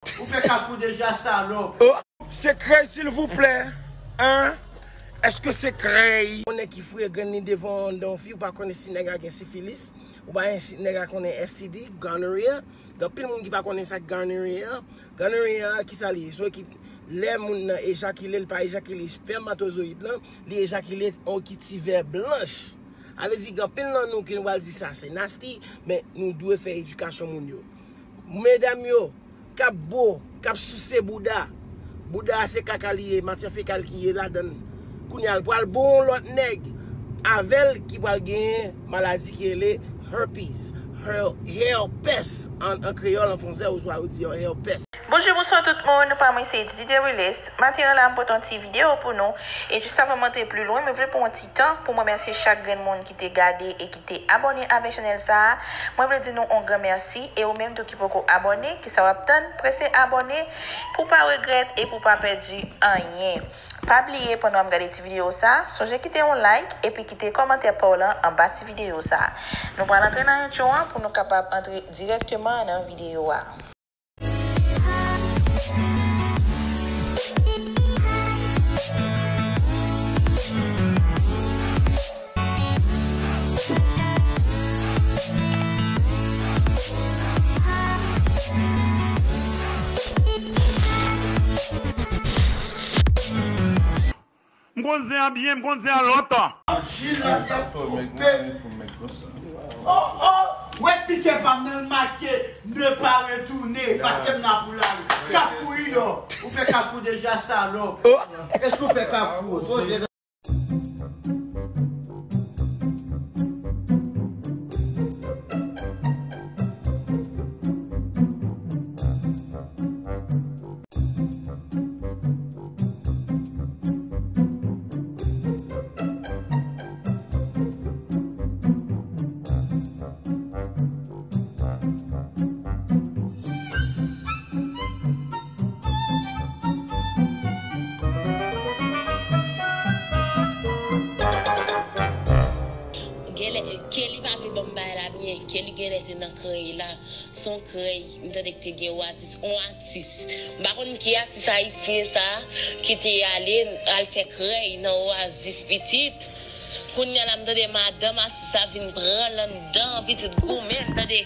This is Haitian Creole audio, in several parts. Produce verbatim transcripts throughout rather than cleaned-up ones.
Ou fè kafou deja, salòp. Oh, se krèy, silvouplè. Hein? Èske se krèy? Yon nèg ki foure grenn li devan yon fi, ou pa konnen si nèg la gen sifilis, ou pa si nèg la konnen S T D, gonorrhea. Gen anpil moun ki pa konnen sa k gonorrhea. Gonorrhea, ki sa li ye? Se yon ekip, lè moun nan ejakile, li pa ejakile espèmatozoyid lan, li ejakile yon ki ti vè blanch. A vle di, gen anpil nan nou ki nou pral di sa se nasty, men nou dwe fè edikasyon moun yo. Medam yo, k ap bo, k ap souse bouda. Bouda a se kaka li ye, matyè fekal ki ye ladan l. Kounye a, l pral bo yon lòt nèg avè l ki pral genyen maladi ki rele herpes. Her-, herpès an, an kreyòl, an fransè, oswa yo di herpès. Bonjou, bonswa tout moun, nou pa mwen se Didi The Realist. Maten an la, m pote yon ti videyo pou nou. E jis avan m antre pli lwen, mwen vle pran yon ti tan pou m remèsye chak grenn moun ki te gade e ki te abòne avèk chanèl sa a. Mwen vle di nou yon gran mèsi. E ou menm tou ki poko abòne, kisa w ap tann? Prese abòne pou w pa regrèt e pou w pa pèdi anyen. Pa bliye, pandan w ap gade ti videyo sa a, sonje kite yon like epi kite kòmantè pa w lan anba ti videyo sa a. Nou pral antre nan entwo an pou nou kapab antre dirèkteman nan videyo a. M konn zen an byen, m konn zen an lontan. Jil la t ap koupe. Oh, oh, wè tikè pa m nan, l make ne pas retourner, paske m la pou l ale. Kafou Inò, ou fè kafou deja, salòp. Èske ou fè kafou? Poze. Genlè, Kelly pa vle ban m bagay la byen. Kelly genlè te nan krèy la. Se yon krèy, m tande ki te gen Oasis, yon atis. M pa konn ki atis ayisyen sa ki te ale, al fè krèy nan Oasis pitit. Kounye a la, m tande madanm atis la vin pran l anndan, pitit goumen, m tande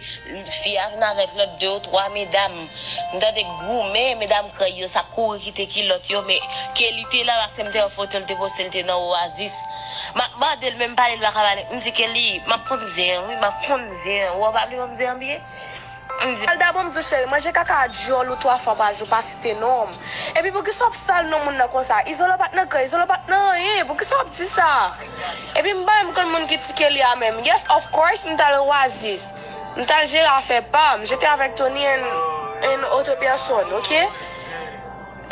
fi a vin avèk lòt de ou twa medam. M tande goumen, medam krèy yo sa kouri kite kilòt yo, men Kelly te la, paske m te wè foto l te poste, l te nan Oasis. M ap mande l, men m pale, l pa ka pale. M di, Kelly, m ap konn zen an, wi, m ap konn zen an. Ou pa vle ban m zen an byen? M di, al dabò, m di w, cheri, manje kaka a dyòl ou twa fwa pa jou, pa site non m. Epi poukisa w ap sal non moun nan konsa? Izolan pa t nan krèy, Izolan pa t nan anyen. Poukisa w ap di sa? Epi m pa menm konn moun ki ti Kelly a menm. Yes, of course, m t al Oasis. M t al jere afè pa m. J'étais avec Tony and, and autre personne, ok?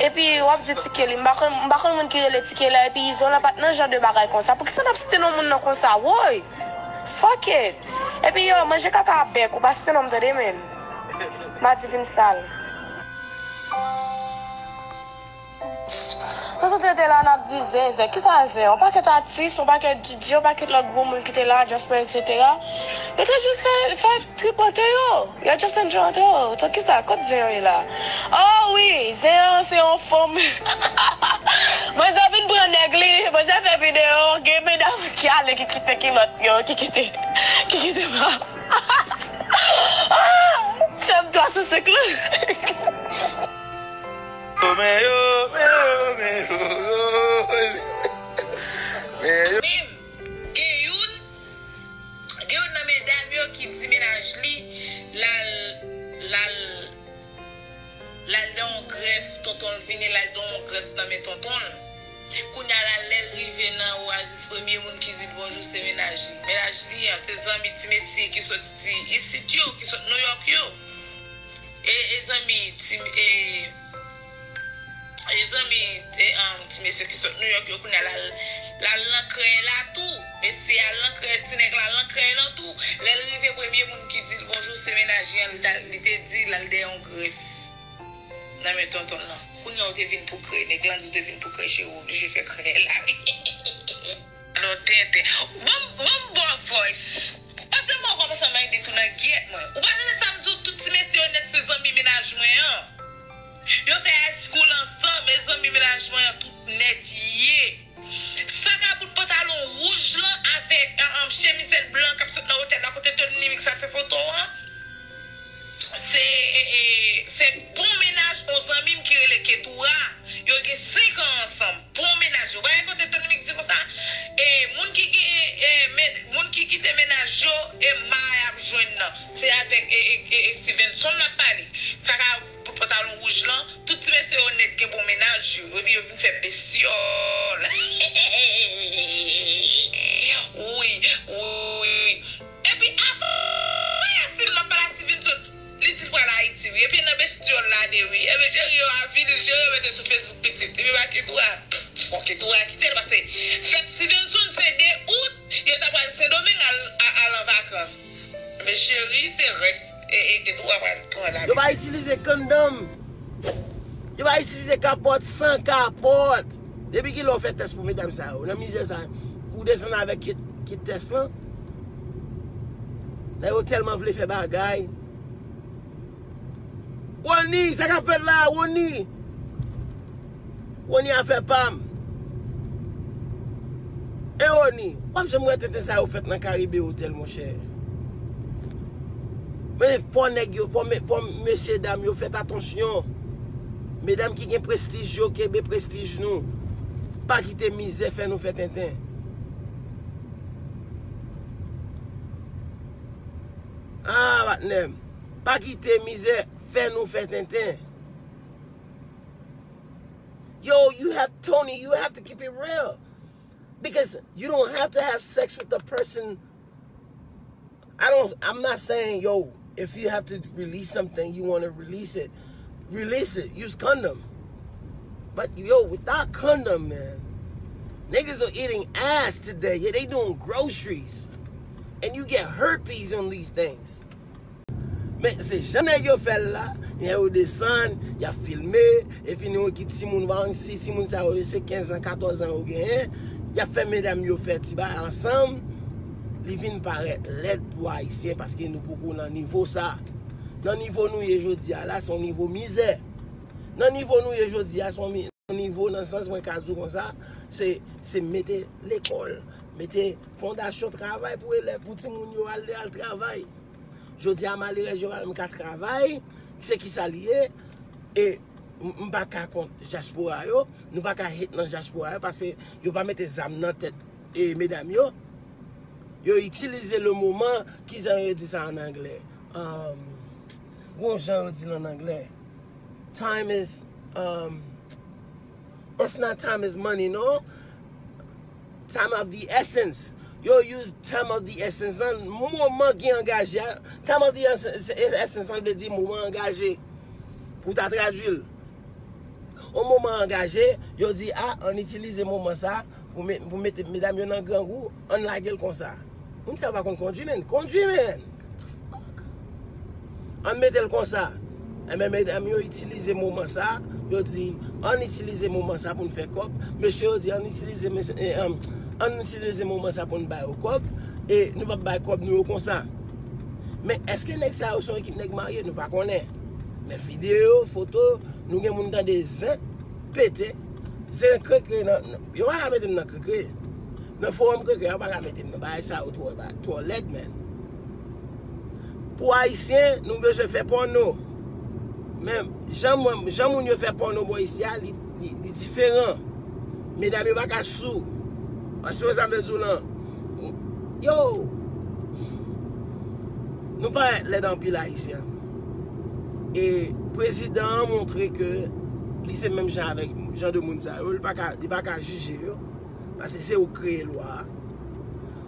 Epi w ap di ti Kelly, m pa konn, m pa konn moun ki rele ti Kelly la, epi Izolan pa t nan jan de bagay konsa. Poukisa n ap site non moun nan konsa? Woy! Fuck it! Epi yo, manje kaka a bèk ou, pa site non m tande, menn. Madi vin sal. Sa sa te la n ap di zen, zen. Kisa zen? Yon pakèt atis, yon pakèt D J, yon pakèt lòt gwo moun ki te la, Jasper, et cetera. Yo te jis fè, fè tripote yo. Yo just enjoy antre yo. So kisa, kot zen yo ye la? Oh wi, zen an se yon fanm. Manzè vin pran nèg li, manzè fè videyo, gen medam ki ale ki kite kilòt yo, ki kite, ki kite pa. Ah, chanm twa san senk lan. Oh, men yo, men yo, men yo, men yo. Men yo. Menm, gen youn, gen youn nan medam yo ki di mennaj li, l al, l al, l al nan yon grèf, tonton l vini, l al nan yon grèf nan men tonton l. Kounye a la, lè l rive nan Oasis, premye moun ki di l bonjou se mennaj li. Mennaj li an, se zanmi ti mesye ki sot isit yo, ki sot Nouyòk yo. E, e zanmi ti, e, e zanmi, e, um, ti mesye ki sot Nouyòk yo, kounye a l al, l al nan krèy la tou. Mesye al nan krèy, ti nèg la al nan krèy lan tou. Lè l rive, premye moun ki di l bonjou se mennaj li an, li ta, li te di l al dèyè yon grèf nan men tonton l lan. Kounye a ou te vin pou krèy, nèg lan di w te vin pou krèy, cheri, w oblije fè krèy la wi. Alò, tenten. Ban m, ban m bon voice. Pase m ankò, pase m ede tou nan gyèt mwen. Ou pa tande sa m di w, tout ti mesye yo nèt se zanmi mennaj mwen an. Epi yo vin fè bestyòl. Wi, wi. Epi apre, si l ap pale ak Stevenson, li di l pral Ayiti, wi. Epi nan bestyòl la de, wi. Epi cheri yo avili, cheri yo mete sou Facebook pitit. Epi ba Ketura. Bon, Ketura kite l, paske fèt Stevenson se de out, yo ta pral Sendomeng al, a- al an vakans. Men cheri, se rès. E, e Ketura pral pran la pitit. Yo pa itilize kondòm. Yo pa itilize kapòt, san kapòt. Depi kilè w fè tès pou medam sa yo? Nan mizè sa, ou desann avèk kit, kit tès lan? Nèg yo tèlman vle fè bagay. Woni, sa k ap fèt la, Woni? Woni afè pa m. E Woni, w ap janm wè tenten sa yo fèt nan Karibe Hotel, monchè. Men fò nèg yo, fò, me- fò mesye dam yo fèt atansyon. Medam ki gen prestij yo, kenbe prestij nou. Pa kite mizè fè nou fè tenten. Ah, patnè m. Pa kite mizè fè nou fè tenten. Yo, you have, Tony, you have to keep it real. Because you don't have to have sex with the person. I don't, I'm not saying, yo, if you have to release something, you want to release it. Release it. Use condom. But yo, without condom, man, niggas are eating ass today. Yeah, they doing groceries. And you get herpes on these things. Men se jan nèg yo fè l la, lè yo desann, y ap filme, epi nou ki timoun, pa konn si timoun sa yo se kenz an, katòz an yo genyen, y ap fè medam yo fè ti bagay ansanm, li vin parèt lèd pou Ayisyen paske nou poko nan nivo sa. Nan nivo nou ye jodi a la, se yon nivo mizè. Nan nivo nou ye jodi a, se yon mi- nivo nan sans mwen ka di w konsa, se, se mete lekòl, mete fondasyon travay pou elèv, pou timoun yo al, al travay. Jodi a, malerèz yo pa menm ka travay, se kisa li ye? E m, m pa ka kont dyaspora yo, nou pa ka hate nan dyaspora yo, paske yo pa mete zam nan tèt e medam yo. Yo itilize le moment, kijan yo di sa an anglè? Um, gon jan yo di l an anglè. Time is, um, it's not time is money, no. Time of the essence. Yo use time of the essence nan moman ki angaje a. Time of the essence, essence an vle di moman angaje. Pou ta tradui l. Yon moman angaje, yo di, a, ann itilize moman sa pou, me, pou mete medam yo nan grangou, ann lage l konsa. Moun sa yo pa konn kondui, menn. Kondui, menn. Ann mete l konsa. Enben, medam yo itilize moman sa, yo di, ann itilize moman sa pou n fè kòb. Mesye yo di, ann itilize, mes- e, ann, ann itilize moman sa pou n ba yo kòb. E nou p ap bay kòb nou yo konsa. Men èske nèg sa yo se yon ekip nèg marye? Nou pa konnen. Men videyo, foto, nou gen moun tande zen pete, zen krekre nan, nan, yo pa ka mete m nan krekre. Nan fowòm krekre a, yo pa ka mete m nan bagay sa yo twò ba, twò lèd, menn. Pou Ayisyen, nou bezwen fè pòno. Men jan mwen, jan moun yo fè pòno bò isi a, li, li, li diferan. Medam yo pa ka sou. Èske w wè sa m vle di w lan? Yo! Nou parèt lèd anpil, Ayisyen. E prezidan an montre ke li se menm jan avèk jan de moun sa yo. Li pa ka, li pa ka jije yo. Paske se ou k kreye lwa a.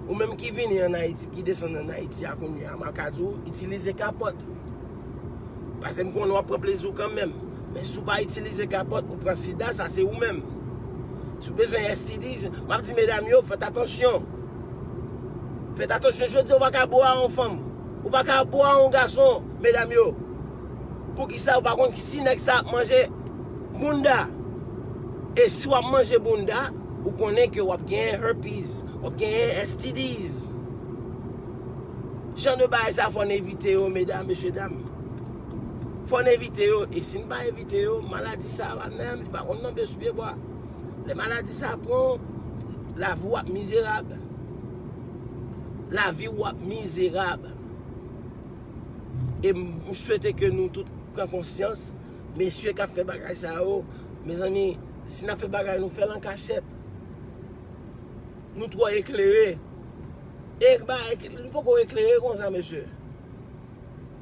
Ou menm ki vini ann Ayiti, ki desann ann Ayiti a kounye a, m ap ka di w, itilize kapòt. Paske m konnen w ap pran plezi w kanmenm. Men si w pa itilize kapòt, ou pran sida, sa se ou menm. Si w bezwen S T Ds, m ap di medam yo, fèt atansyon. Fèt atansyon, jodi a ou pa ka bo a yon fanm. Ou pa ka bo a yon gason, medam yo. Poukisa ou pa konn si nèg sa ap manje bounda? E si w ap manje bounda, ou konnen ke w ap genyen herpes, w ap genyen S T Ds. Jan de bagay sa fò n evite yo, medam, mesye dam. Fò n evite yo. E si n pa evite yo, maladi sa pa menm, li pa konn tonbe sou pye bwa. Lè maladi sa pran w, lavi w ap mizerab. Lavi w ap mizerab. E m, m swete ke nou tout pran konsyans. Mesye k ap fè bagay sa yo, mezanmi, si n ap fè bagay, nou fè l an kachèt. Nou twò eklere. E bagay, nou poko eklere konsa, mesye.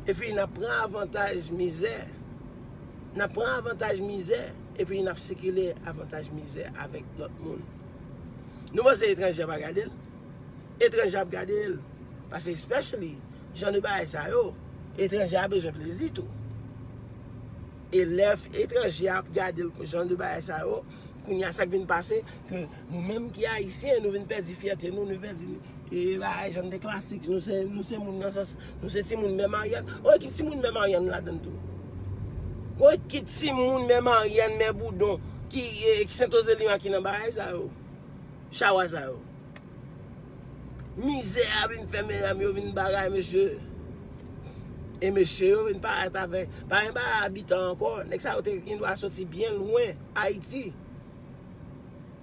Epi n ap pran avantaj mizè. N ap pran avantaj mizè. epi n ap sikile avantaj mizè avèk lòt moun. Nou panse etranje a pa gade l? Etranje ap gade l. Paske especially jan de bagay sa yo, etranje a bezwen plezi tou. E lè etranje ap gade l jan de bagay sa yo, kounye a sa k vin pase, ke nou menm ki ayisyen, nou vin pèdi fyète nou, nou pèdi e bagay jan de klasik, nou se, nou se moun nan sans, nou se timoun mè Maryàn. Oy, ki timoun mè Maryàn ladan tou? Oy, ki timoun mè Maryàn, mè Boudon, ki, e, ki Sentozeliman ki nan bagay sa yo? Chawa sa yo. Mizè a vin fè medam yo vin bagay, mesye. E mesye yo vin parèt avèk, pa gen bagay abitan ankò. Nèg sa yo te gen dwa soti byen lwen, Ayiti.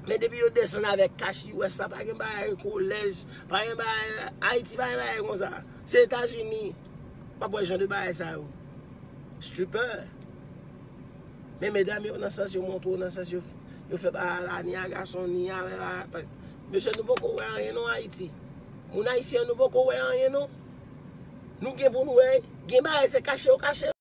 Men depi yo desann avèk kach U S la, pa gen bagay kolèj, pa gen bagay, Ayiti pa gen bagay konsa. Se Etazini. W ap wè jan de bagay sa yo. Stripper. Men medam yo nan sans yo montre w, nan sans yo, yo fè bagay la, ni a gason, ni a, a, a, mesye, nou poko wè anyen non Ayiti. Moun ayisyen, nou poko wè anyen non. Nou gen pou n wè, gen bagay se kache yo kache.